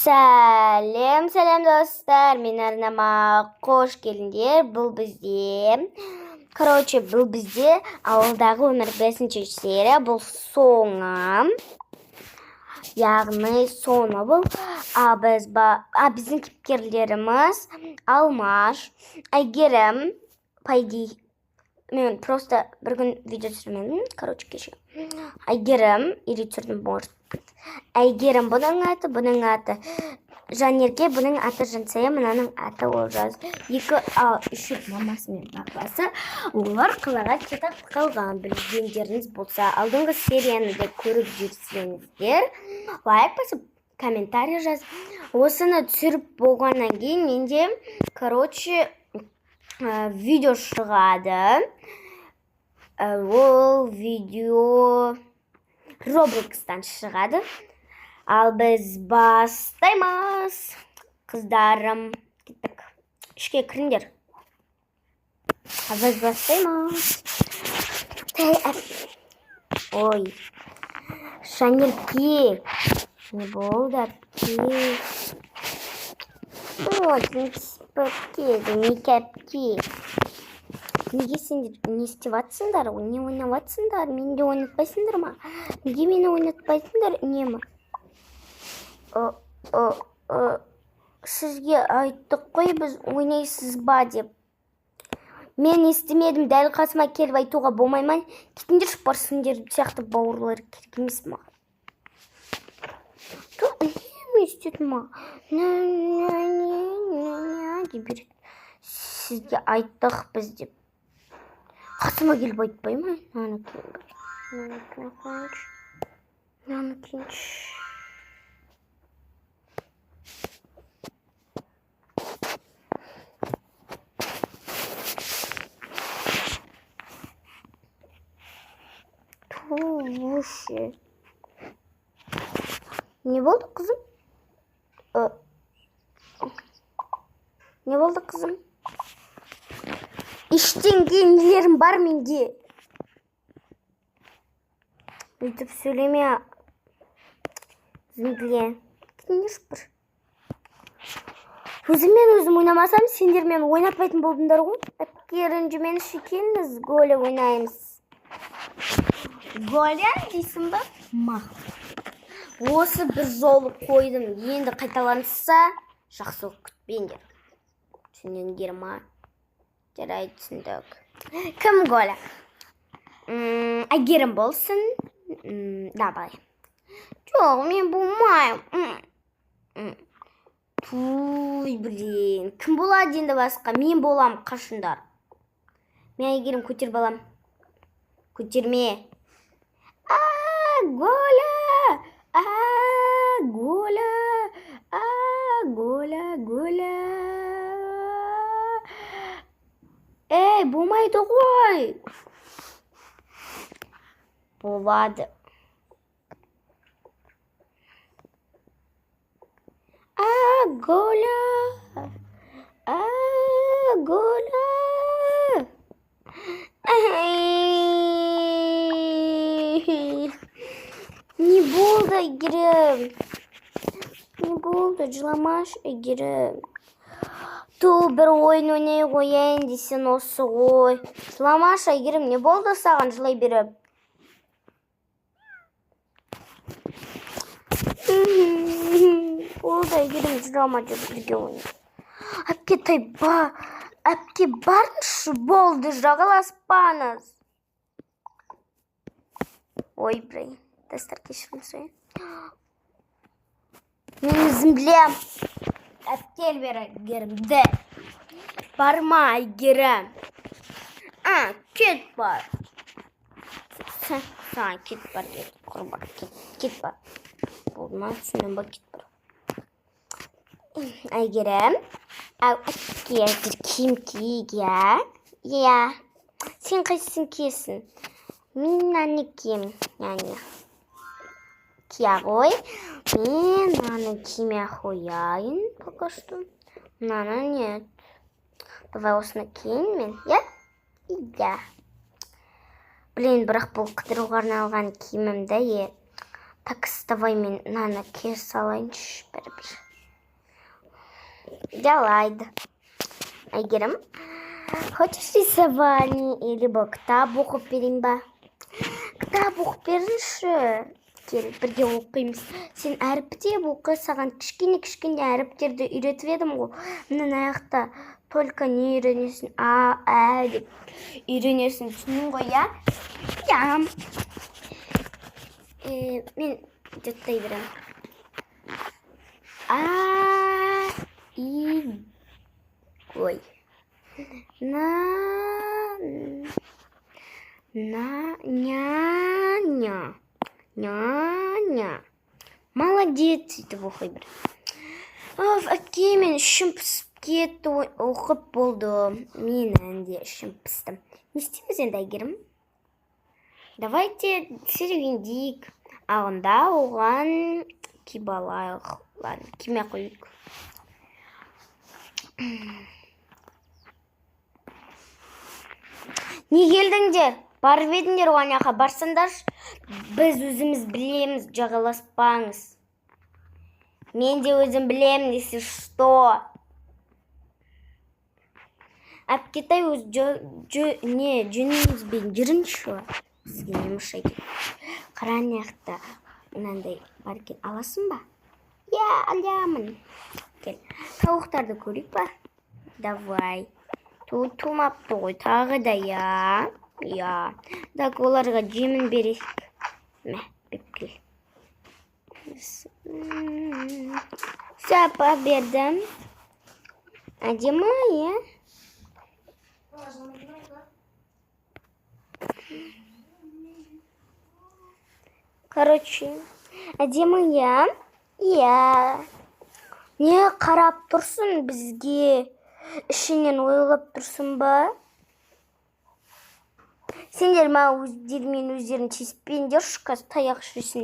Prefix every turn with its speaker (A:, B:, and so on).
A: Сәлем, сәлем, достар! Менің арнама қош келдіңдер. Бұл бізде, короче, бұл бізде ауылдағы өмір, бесінші серия. Бұл соңы. Яғни соңы бұл. А біз ба, а біздің кейіпкерлеріміз Алмаш, Әйгерім, по идее, мен просто бір күн видео түсірмедім, короче, кеше. Әйгерім, или түсірдім, может быть. Әйгерім бұның аты, бұның аты Жанерке, бұның аты Жансая, мынаның аты Олжас. Екі, а, үшеу мамасы мен папасы. Олар қалаға кетіп қалған, білгендеріңіз болса. Алдыңғы серияны да көріп жүрсеңіздер, лайк басып, комментарий жазып. Осыны түсіріп болғаннан кейін менде, короче, видео шығады. Ол видео Роблокстан шығады. Ал біз бастаймыз. Қыздарым, кеттік. Ішке кіріңдер. Ал біз бастаймыз. Ой. Жанерке. Не болды, әпке? Ой, әпке, неге, әпке? Неге сендер не істеп жатсыңдар? Не ойнап жатсыңдар? Мені де ойнатпайсыңдар ма? Неге мені ойнатпайсыңдар үнемі? О, о, о, сізге айттық қой біз, ойнайсыз ба деп. Мен естімедім, дәл қасыма келіп айтуға болмай ма? Кетіңдерші бар, сендер сияқты бауырлар керек емес маған. Ту, үнемі өйстеді маған. Ня, ня, ня, ня, ня деп береді. Сізге айттық біз деп. Қасыма келіп айтпай ма? Мынаны киейін. Мынаны киіп қояйыншы. Мынаны киейінші. Ту, вообще. Не болды, қызым? Не болды, қызым? Ештеңе, нелерім бар менде. Өйтіп сөйлеме. Земле. Кетіңдерші бір. Өзіммен өзім ойнамасам, сендер мені ойнатпайтын болдыңдар ғой. Әпке, ренжімеңізші, келіңіз, Голя ойнаймыз. Голя дейсің ба? Мақұл. Осы бір жолы қойдым. Енді қайталанса, жақсылық күтпеңдер. Түсіндіңдер ма? Жарайды, түсіндік. Кім Голя? Әйгерім болсын. Давай. Жоқ, мен болмаймын. Туй, блин. Кім болады енді басқа? Мен болам, қашыңдар. Мен, Әйгерім, көтер, балам. Көтерме. А, Голя! А, Голя! А, Голя, Голя! Ей, болмайды ғой. Болады. А, Голя! А, Голя! Ай! Не болды, Әйгерім? Не болды, жыламашы, Әйгерім. Ту, бір ойын ойнай қояйын десең, осы ғой. Жыламашы, Әйгерім, не болды саған жылай беріп? Болды, Әйгерім, жылама, жүр, бірге ойнайық. Әпке, тайба, әпке, барыңызшы, болды, жағаласпаңыз. Ой, блин, достар, кешірім сұраймын. Мен өзім білем. Әпкел бері, Әйгерімді. Барма, Әйгерім. А, кет бар. Саған кет бар деді. Құр бар, кет, кет бар. Болды ма, түсіндің ба, кет бар. Әйгерім, ау, әпке, жүр, киім киейік, иә? Иә. Сен қайсысын киесің? Мен мынаны киемін, яғни. Кие ғой. Мен мынаны кимей ақ қояйын пока что. Мынаны нет. Давай осыны киейін мен, иә? Иә. Блин, бірақ бұл қыдыруға арналған киімім да, е. Так, давай мен мынаны кие салайыншы бәрібір. Жарайды. Әйгерім, хочешь рисование или кітап оқып берейін ба? Кітап оқып беріңізші. Кел, бірге оқимыз. Сен әріптеп оқы, саған кішкене кішкене әріптерді үйретіп едім ғой. Мына аяқта только не үйренесің, а, ә деп үйренесің, түсіндің ғой, иә? Иә. Мен жаттай беремін. А, и, ой. На, на, ня, ня. Ня, ня. Молодец, сөйтіп оқи бер. Оф, әпке, мен ішім пісіп кетті ғой. Оқып болды. Менің де ішім пісті. Не істейміз енді, Әйгерім? Давайте серуендейік. А онда оған киіп алайық. Ладно, кимей ақ қояйық. Не келдіңдер? Барып едіңдер ғой ана жаққа. Барсаңдаршы, біз өзіміз білеміз, жағаласпаңыз. Мен де өзім білемін, если что. Әпкетай, өз не жөніңізбен жүріңізші. Бізге не мешает? Қара, ана жақта мынандай бар екен, аласың ба? Иә, аламын. Кел, тауықтарды көрейік па? Давай. Тумапты ғой тағы да, иә. Иә. Так, оларға жемін берейік. Мә, беріп кел. Все, апа, бердім. Әдемі, иә?
B: Важно, да?
A: Короче, әдемі, иә? Иә. Не қарап тұрсың бізге? Ішінен ойлап тұрсың ба? Сендер маған өздерімен өздерің тиіспеңдерші, қазір таяқ жейсің.